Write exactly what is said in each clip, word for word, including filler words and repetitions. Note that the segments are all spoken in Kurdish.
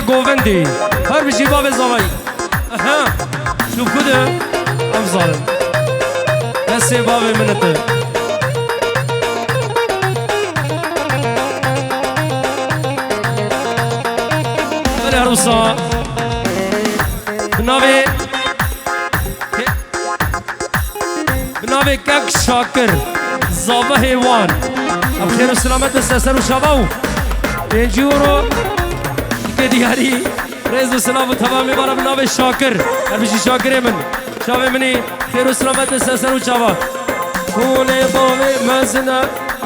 Govendî. Her bijî bavê zavayî. Aha. Şûku de. Em zalim. Destê bavê min e tu. Belê her wisa. Bi navê Bi navê Kek Şakir, zavehê wan. Em xêr û selamet be ser ser û çava û pêncî euro. Dike diyarî, rêz û silav û tevamê wana bi navê Şakir. Her bijî Şakirê min. Çavê min î, xêr û selamet be ser ser û çava. Kolê bavê mezin e,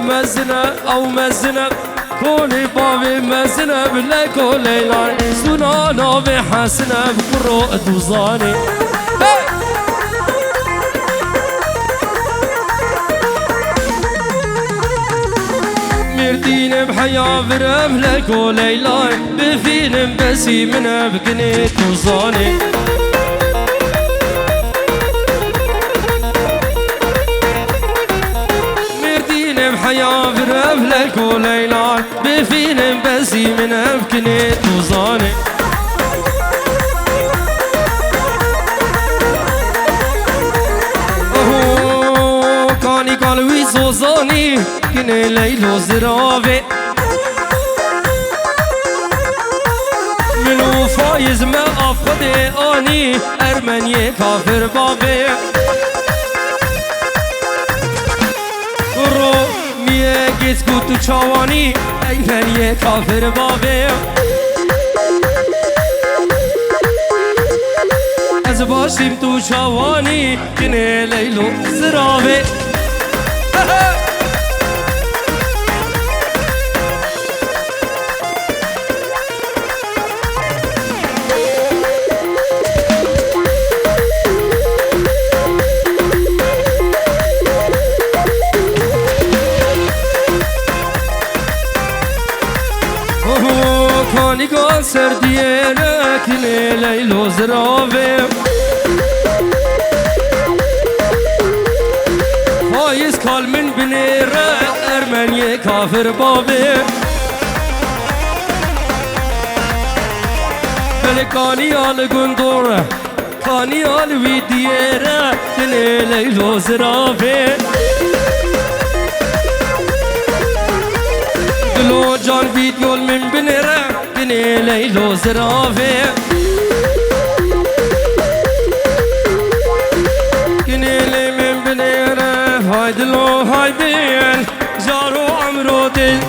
mezin e, ew mezin e. Kolê bavê mezin e bi leko Leyla, sûna navê Hesin e bi kuro Duzanê. Hey! Mêrdînê bi heya vir e bi leko Leyla, bi fînim besî min e bi ginê Duzanê. Mêrdînê bi heya vir e bi leko Leyla, bi fînim besî min e bi ginê Duzanê. Oho, kanî kal wî zozanî, ginê Leylo ziravê. Min û Faiz me av Xwedê anî, ermeniyê kafir bavê. Ro miyê gît ku tu çawanî, ey meniyê kafir bavê. Ez başîm tu çawanî, kinê Leylo ziravê. Oho, kanîka ser diyêre, kinê Leylo ziravê. Faiz kal min binêre, ermeniyê kafir bavê. Belê kaniya li gundor, kaniya li wî diyêre, kinê Leylo ziravê. Dilo can vîdyo li min binêre, kinê Leylo ziravê. Kinê lê min binêre, hay dilo, hay dil, jaro emro dil.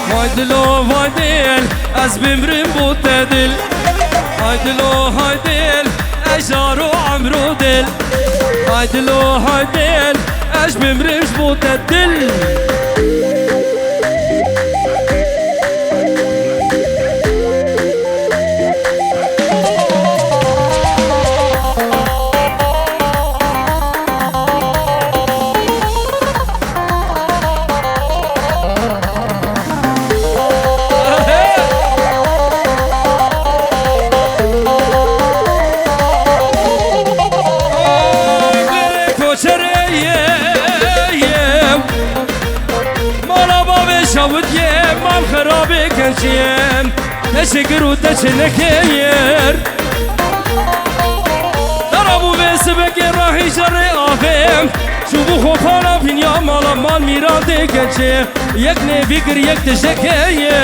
Hay dilo, hay dil, ez bimrim bo te dil. Hay dilo, hay dil, ez jaro emro dil. Hay dilo, hay dil, ez bimrim ji bo te dil. Koçerê ye, ye. Mala bavê şawit ye, mal xerabê kenciyê. Te çi kir û te çi nekir? Dara bû vê sibekê rahî şerê avê. Çûbû xwe pala vînya mala mal mîratê kencê. Yek nêvî kir, yek tiştekê ye.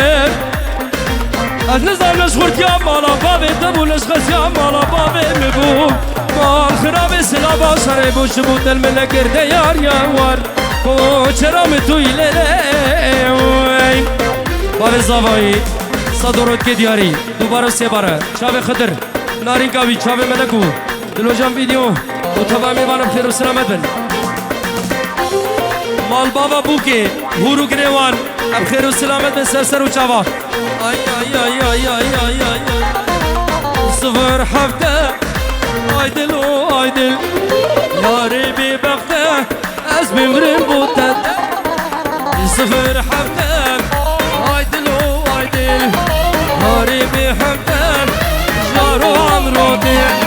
Ez nizanim ji xurtiya mala bavê te bû, li ji xesiya mala bavê min bû. Mal xirabê silava şerê bû, ji bo te li min nekir de yar yar war. Koçera min tu yî lê lê wey. Bavê zavayî, sa dorotke diyarî, dubare û sêbare, çavê Xidir, narînka wî, çavê melek û dilocan vîdyo û tevamê van em xêr û selamet bin. Mal bava bûkê, hûr û girê wan, em xêr û selamet bin ser ser û çava. Ay, ay, ay. Sifir hefte, ay dil o, ay dil. Yarê bêbexte, ez bimrim bo te. Sifir hefte, ay dil o, ay dil. Yarê bêhemte, jaro emro dil.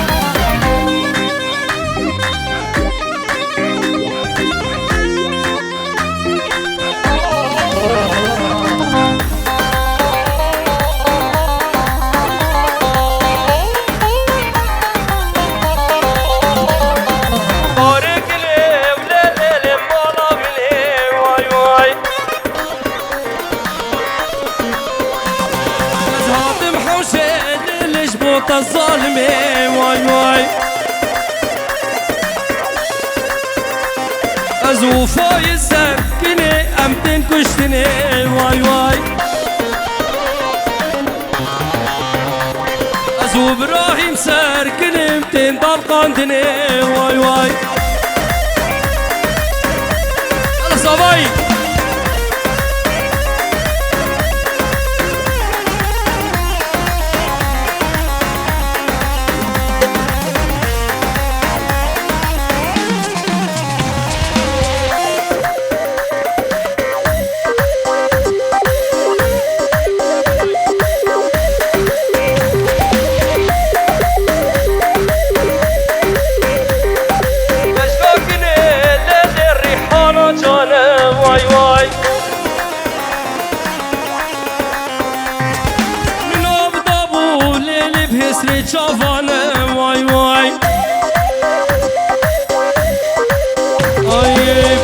Şêrê ji bo te zalimê, way way. Ez û Fayîz ser kinê, em tên kuştinê, way way. Ez û Birahîm ser kinê, em tên dalqandinê, way way. Yalla zavayî. Beşka kinê lê lê Rîhana cane, way way. Min av dabû lê lê bi hêsrê çavane, way way. Ay,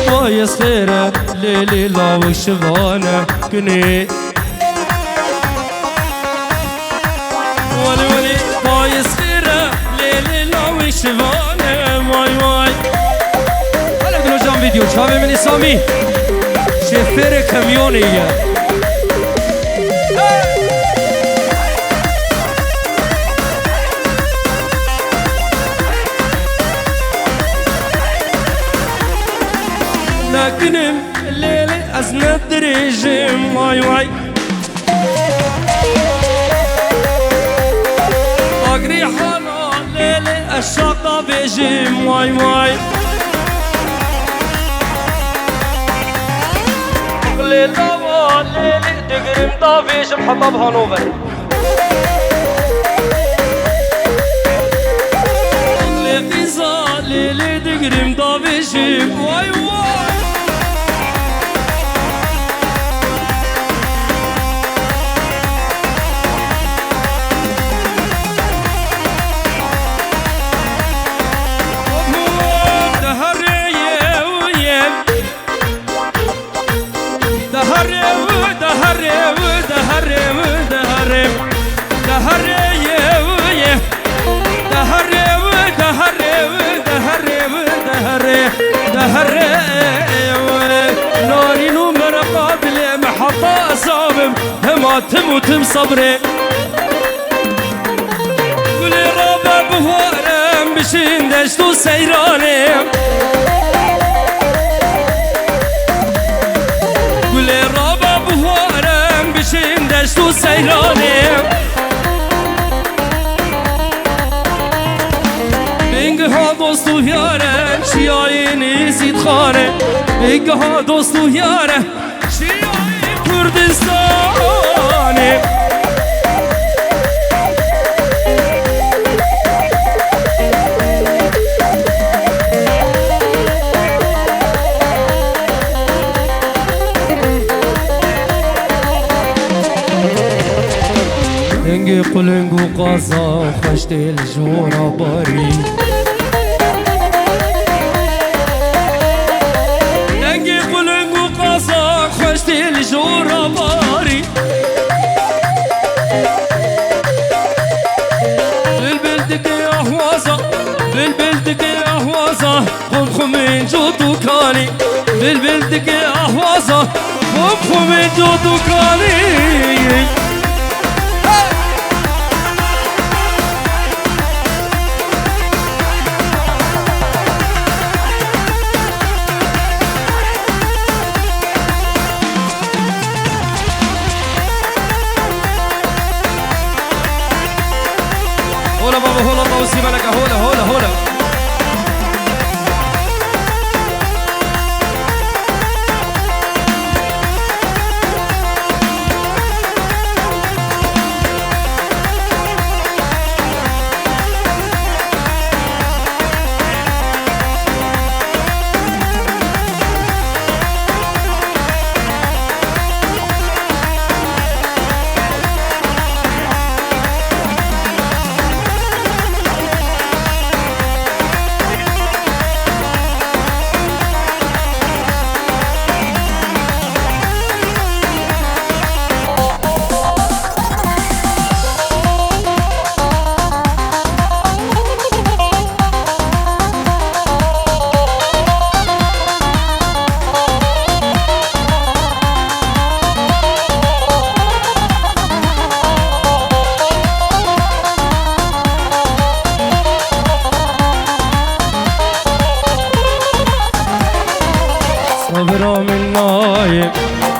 payez xêr e, lê lê lawik şivan e, kinê. Welî, welî, payez xêr e, lê lê lawik şivan e, way way. Hele dilo can video, çavê min î Samî. Şêfêrê kamyonê ye. Nakinim lê lê ez ne dirêjim, way way. Agrî hala lê lê ez şaqa vêjim, way way. Lê lawa lê lê digirim da vêjim heta bi Hanover. Lê qîza lê lê digirim da vêjim, way way. Deharê û deharê û deharê û deharê û deharê û deharê. Deharê ye û ye. Deharê û deharê û deharê û deharê. Deharê û narîn û merqa dilê me heta ez avim. Hema tim û tim sebrê. Gulê rabe bihwarem bişin deşt û seyranê. Gulê rabe bihwarem bişin deşt û seyranê. Bingiha dost û hiyare çiyayê Nêzîdxanê. Bingiha dost û hiyare Şiyayê Kurdistanê. Dengê quling û qaza xweş tê li jora barî. Dengê quling û qaza xweş tê li jora barî. Bilbil dike ahwaza, bilbil dike ahwaza, xum xumên cot û kanî. Bilbil dike ahwaza, xum xumên cot û kanî. Hola baba, hola tawsî meleke, hola, hola, hola.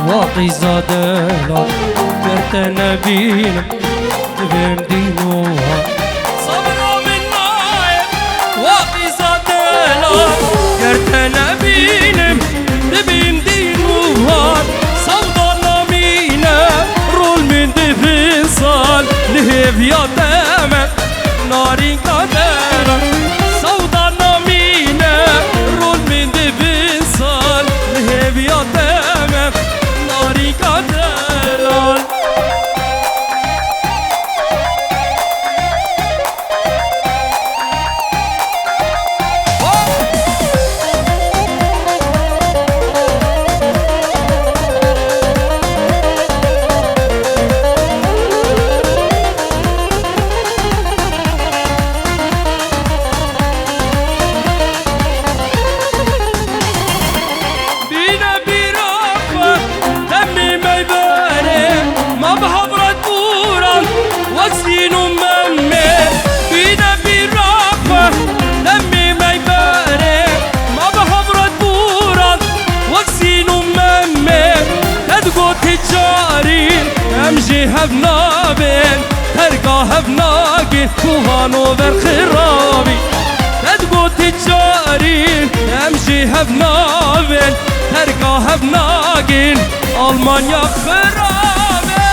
Waqîza delal, ger te nebînim, dibêm dîn û har. Sabra min nayê, waqîza delal, ger te nebînim, dibêm dîn û har. Sewda namîne, rol min dibin sal, li hêviya te me. Narînka te re sewda namîne, rol min dibin sal, li hêviya te me, narînka te re. Bîne bîra xwe, demê meyberê, ma bi hevret bûran, wek zîn û memê. Bîne bîra xwe, demê meyberê, ma bi hevret bûran, wek zîn û memê. Te digot ti carî, em jî hev nabên, terka hev nagên, ku hano ver xirabî. Te digot ti carî, em jî hev nabên, terka hev nagên, Almanya xirabê.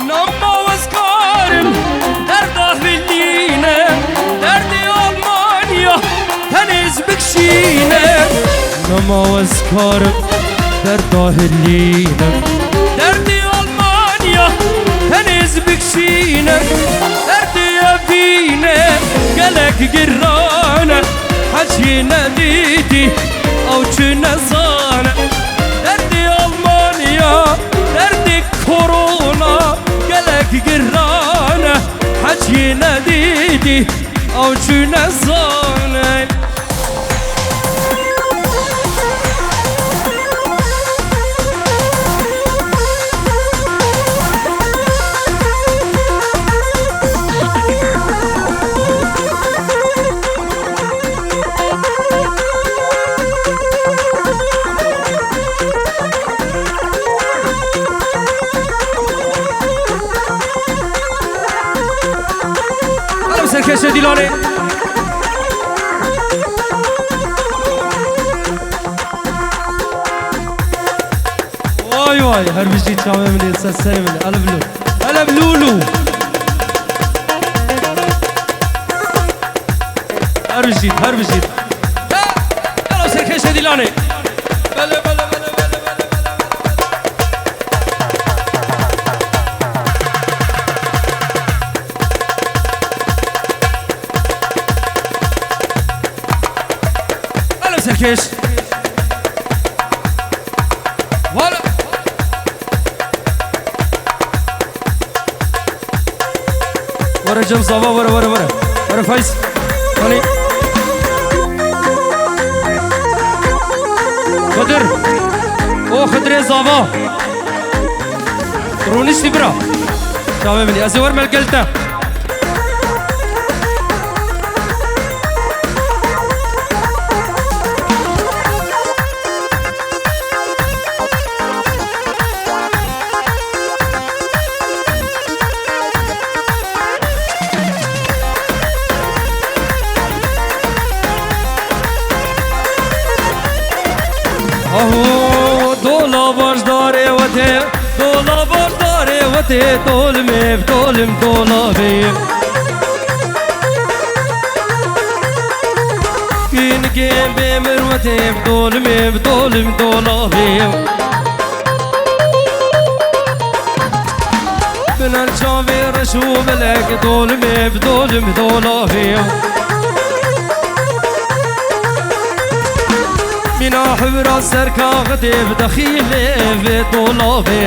Nama ez karim derda hilîne, derdê Almanya tenê ez bikşîne. Nema ez karim derda hilîne, derdê Almanya tenê ez bikşîne. Derdê evîne gelek giran e, hecî nedîtî ew çi nezane. Derdê Almanya, derdê korona gelek giran e, hecî nedîtî ew çi nezane. Ew serkeşe Dîlanê. Vay vay, her bijî çavê min ê, ser serê min ê. Elif lû. Elif lû lû. Her bijît, her bijît. Gelo serkeşe Dîlanê. Bele, bele, bele. Gelo serkeş. Wala. Were Cem Zava, were, were, were. Were Feyz. Hani. Xedir. O Xedirê Zava. Rûniştî bira. Çavê min ê. Ez ê werim gel te. Aho, dola baş darê wetê, dola baş darê wetê, dolimê, dolim, dola bê. Kînigê bê mirwetê, dolimê, dolim, dola bê. Bi nar çavê reş û belek, dolimê, dolim, dola bê. Mîna hibra ser kaxidê bi dexîlê vê dolabê.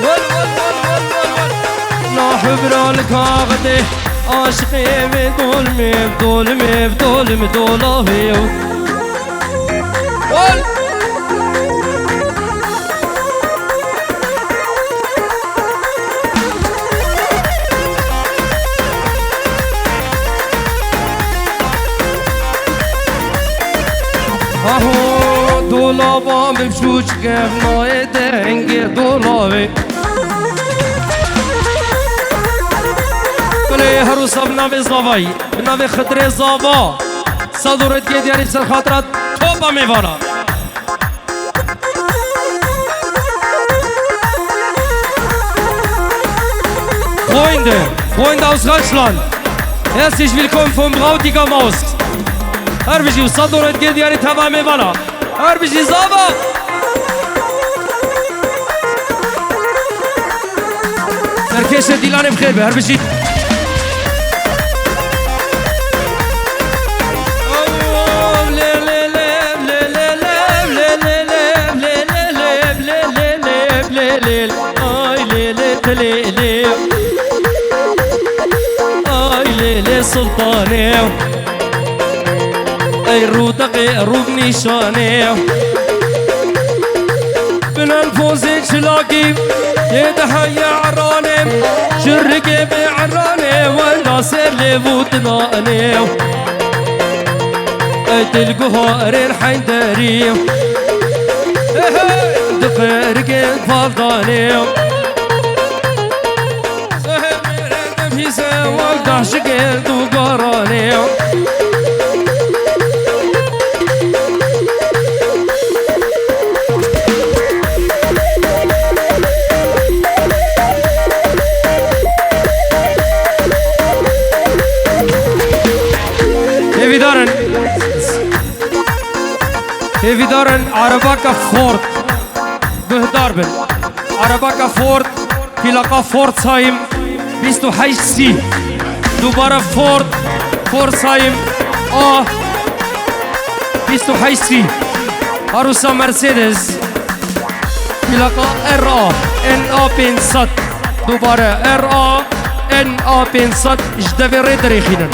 Wel, wel, wel. Bibra li kaxidê aşiqê vê dolmê, dolmê, dolmê, dolavê. Ol! Aho, dolava min çûçke nayê dengê dolavê. Kulê herûsa bi navê Zavayî, bi navê Xidirê Zava. Sed û redkê diyarî ser xatira topa mêvana. Freunde, Freunde aus Russland, herzlich willkommen vom Brautiger Maus. Her bijî û sed û redkê diyarî teva mêvana. Her bijî Zava. Serkêşê dîlanê bi xêr be, her bijît. Ay lê lê, ay lê lê, Sultanê. Ey rûdeqê rûnîşanê. Bi nel pozê çilakî yê diheye eranê. Şirikê bê eranê wenda ser lêvûtinanê. Ey dilguha erêr heyderî. Hey, hey, diqirikê baldanê. Zehê mêrê demhîze wek daşikê du garanê. Hêvîdar in. Hêvîdar in, erebaka Ford. Guhdar bin. Erebaka Ford, plaka Ford sayım bîst û heşt sî. Dubare Ford, Ford sayım A bîst û heşt sî. Arusa Mercedes, plaka R A N A pênc sed. Dubare R A N A pênc sed ji devê rê dirêxînin.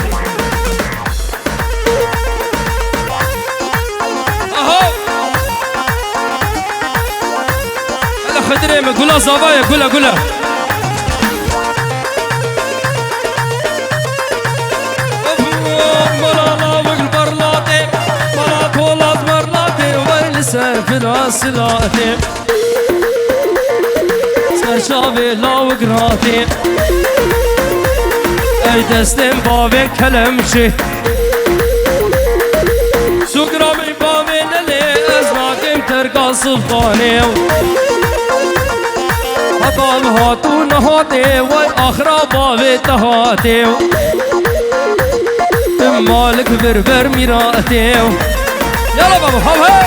Aha! Hele Xidirê min, gula zava ye, gula, gula. Mala lawik li berlatê, mala polat berlatê, wey li ser fira silatê. Ser çavê lawik ratê. Ey destên bavê kelemçê. Sugramê bavê lelê, ez nakim terka sultanê. Heta li hat û nehatê, wey axira bavê te hatê. Tim malik vir ver mîratê. Yala baba, hav he.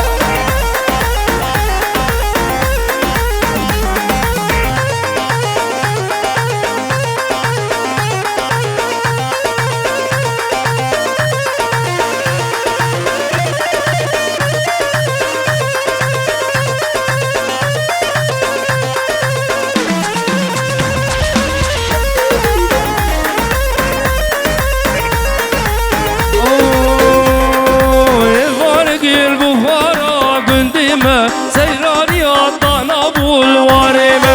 Oy, var gil bû vara gundê me, seyraniya dana bû li warê me.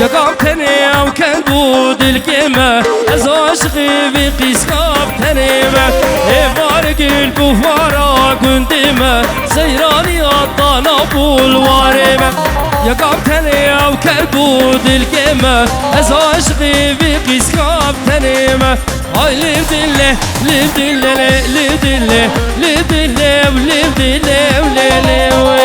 Yekam tenê ew ker bû dilkê me, ez aşiqê vê qîska bi tenê me. Ê var gil bû vara gundê me, seyraniya dana bû li warê me. Yekam tenê ew ker bû dilkê me, ez aşiqê vê qîska bi tenê me. Ay lê dile, lê dile, lê, lê dile, lê dile, lê dile, lê, lê, wê.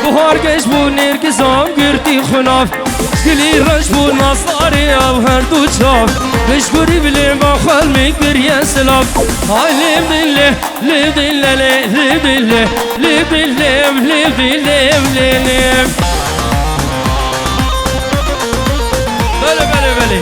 Buhar geş bû nêrgizan girtî xwe nav. Gilî reş bû nasarê ew her du çav. Pişgurî bi lêva xelmî kiriye silav. Hay lê dilê, lê dilê, lê, lê dilê, lê dilê, lê dilê, lê lê. Belê, belê, belê.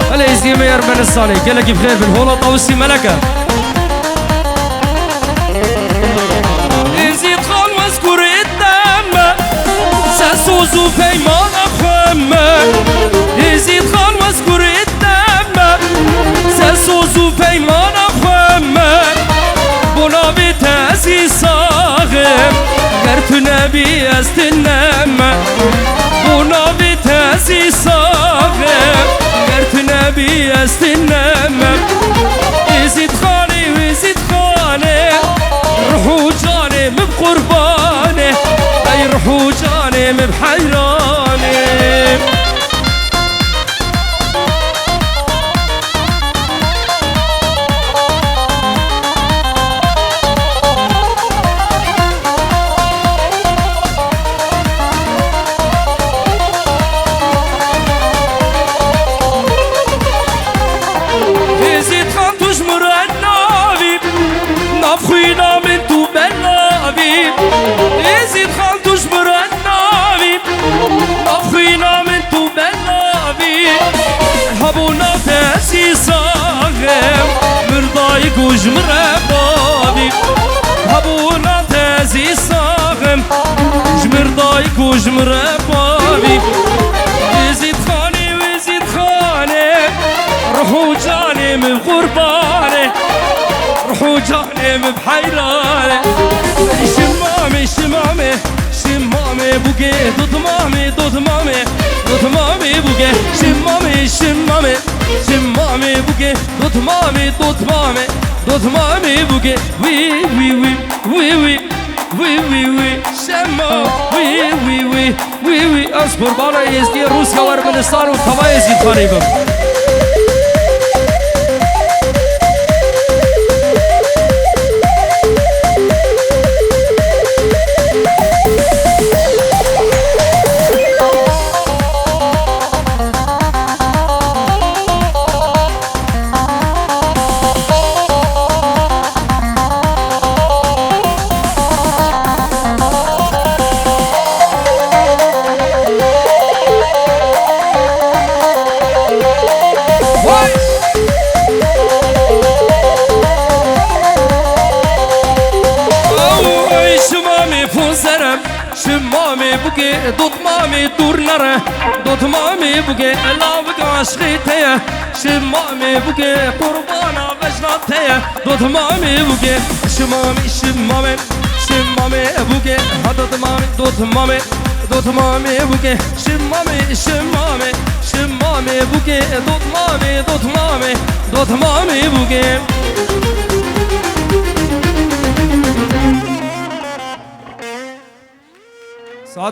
Belê, Êzidiyê me Ermenistanê, gelekî bi xêr bin. Hola Tawusî Meleke. Êzîd Xan wez kurê te me, se soz û peymana xwe me. Êzîd Xan wez kurê te me, se soz û peymana xwe me. Bo navê te ez î sax im, ger tu nebî ez tune me. Bo navê te ez î sax im, ger tu nebî ez tune me. Êzîd Xanê, Êzîd Xanê, ruh û canê min bi qurbanê, ey ruh û canê min bi heyranê. Êzîd Xan tu ji min re navî, nav xwîna min tu belavî. Êzîd Xan tu ji min re navî, nav xwîna min tu belavî. Hebûna te ez î sax im, min dayik û ji min re bavî. Hebûna te ez î sax im, ji min dayik û ji min re bavî. Êzîd Xanê, Êzîd Xanê, ruh û canê min bi qurbanê, ruh û canê min bi heyranê. Şimamê, şimamê, şimamê bûkê, dotmamê, dotmamê, dotmamê bûkê. Şimamê, şimamê, şimamê bûkê, dotmamê, dotmamê, dotmamê bûkê. Wî, wî, wî, wî, wî, wî, wî, wî, şema, wî, wî, wî. Wî, wî, ez qurbana Êzdiyê Rûsya û Ermenistan û teva Êzîdxanê bim. Oy, şima mê pûnzerem, şima mê bûkê, dotma mê dûr nere, dotma mê bûkê, ela bike aşqê te ye. Şimamê bûkê qurbana vejna te ye. Dotmamê bûkê. Şimamê, şimamê, şimamê bûkê. Ha dotmamê, dotmamê, dotmamê bûkê. Şimamê, şimamê, şimamê bûkê. Dotmamê, dotmamê, dotmamê bûkê.